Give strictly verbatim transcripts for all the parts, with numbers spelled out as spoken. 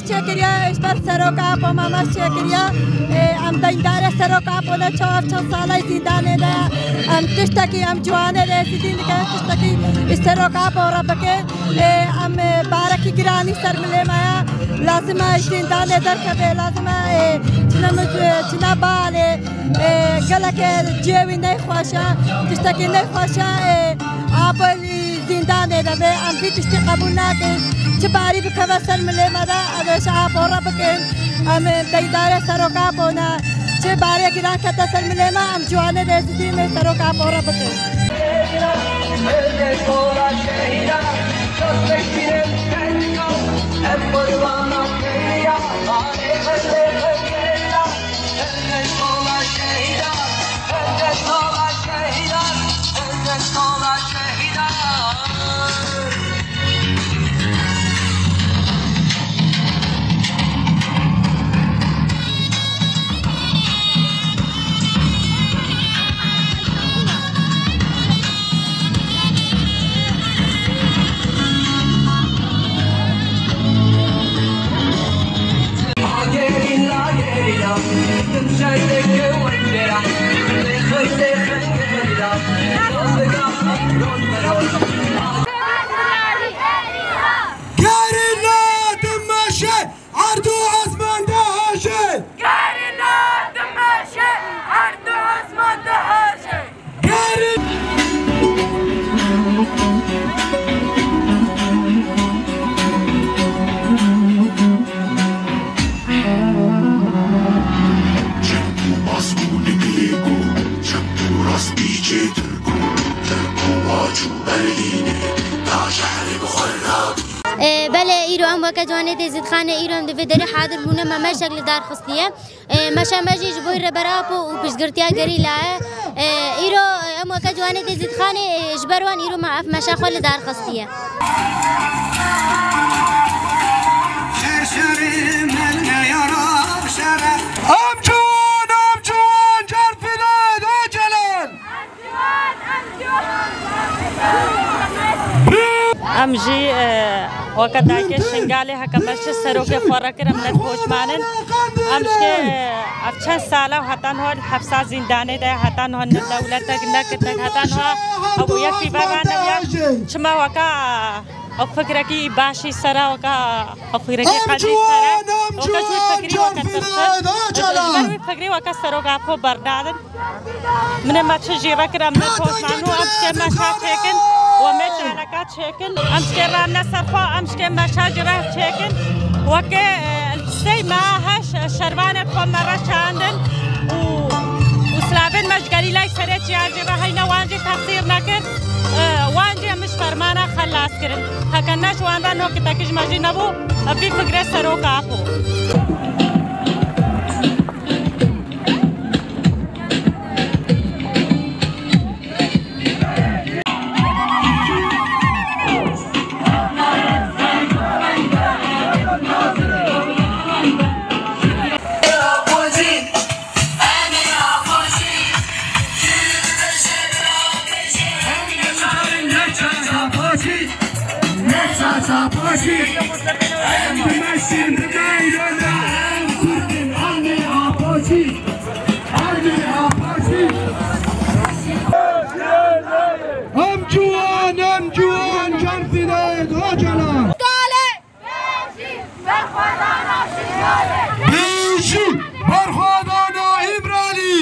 Çêkiriye, ji ber Serok Apo me me çêkiriye. Ê, em deyndarê Serok Apo ne, çawa çend sala zîndanê de. Em tiştekî, em ciwanê de êzidî dikin, tiştekî ji Serok Apo re bikin. Ê, em, ê, barekî giranî ser milê me ye. Lazim e ji zîndanê derkeve, lazim e, ê, çine mi-, çine balê, ê, geleke cihê wî neyxweş e, tiştekî neyxweş e, ê, Apo li zîndanê de be, em vî tiştî qebûl nakin. Çi barî bikeve ser milê me de, em ê ji Apo re bikin. Em, ê, deydarê Serok Apo ne. Çi barê giran kete ser milê me, em ciwanê de êzidî em ê Serok Apo re bikin. Gerîla dimeşe, erd û ezman diheje. Gerîla dimeşe, erd û ezman diheje. Gerî- Ê, belê, îro em weke ciwanê dê zîdxanê, îro em di vê derê hadir bûne, me meşek li dar xistiye. Ê, meşa me jî ji bo Rêber Apo û piştgirtiya gerîla ye. Ê, îro em weke ciwanê dê zîdxanê, ê, ji ber wan îro me ev meşa xwe li dar xistiye. Em ciwan, em ciwan, Cerfînê, Ocalan! Em jî, e, weke dayikê Şingalê heke me ji serokê xwe re kir, em ne pişman in. Em jî, e, ev çend sala heta niha li hepsa zîndanê de, heta niha ne dewletek, ne kitek, heta niha ew yekî bernewya. Çima weka ew fikrekî başî sera weka, ew fikrekî qedî sera weka ji wî fikrî weke tirsin. Ji ber wî fikrî weke Serok Apo bernadin. Min ê me çi jî re kir, em ne pişman û em şikê meşa çêkin û em ê çalaka çêkin. Em şikê re ne ser xwe, em şikê meşa jî re çêkin. Weke, e, sey me heş şervanê xwe me re çandin û, û silavên me ji gerîlay serê çiya jî re heyne wan jî texsîr nekir. E, wan jî em ji fermana xelas kirin. Heke ne ji wan re nokiteki ji me jî nebû, e, vî fikrê Serok Apo. Em ciwan, em ciwan, Cerfînê, Ocalan! Bijî berxwedana Îmralî!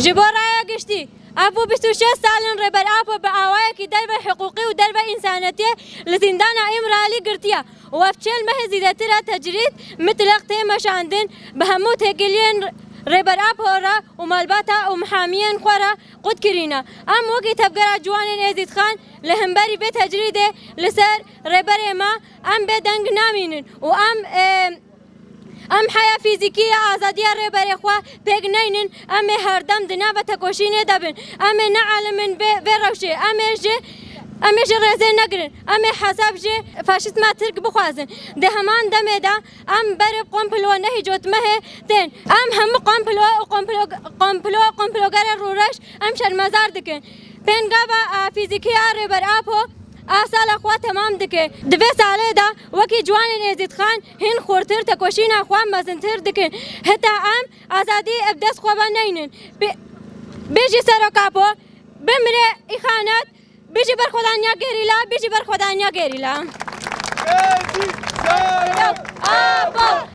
Ji bo raya giştî, ev bû bîst û şeş sal in Rêber Apo bi awayekî derve hiqûqî û derve însanetiyê li zîndana Îmralî girtiye û ev çêl mehê zîdetir e tecrîd, mitlaq tê meşandin, bi hemû têkiliyên Rêber Apo re û malbata û mihamiyên xwe re qut kirîne. Em wekî Tevgera Ciwanên Êzîdxan li hemberî vê tecrîdê li ser Rêberê me em bêdeng namînin û em, e, em heya fîzîkî ya azadiya Rêberê xwe pêk neynin, em ê herdem di nava tekoşînê de bin. Em ê nealimin vê, vê rewşê. Em ê ji, em ê ji rêzê negirin. Em ê hesab ji faşîzma Tirk bixwazin. Di heman demê de em berê komplo nehî cotmehê tên. Em hemû komplo û komplo, komplo, komplogerê rûreş em şermezar dikin. Pêngava, e, fîzîkî ya Rêber Apo a sala xwe temam dike. Di vê salê de wekî ciwanên Êzîdxan hîn xurtir tekoşîna xwe mezintir dikin. Heta em azadî ev dest xwe veneynin. Bi-, bijî Serok Apo, bimire îxanet, bijî berxwedaniya gerîla, bijî berxwedaniya gerîla. Apo!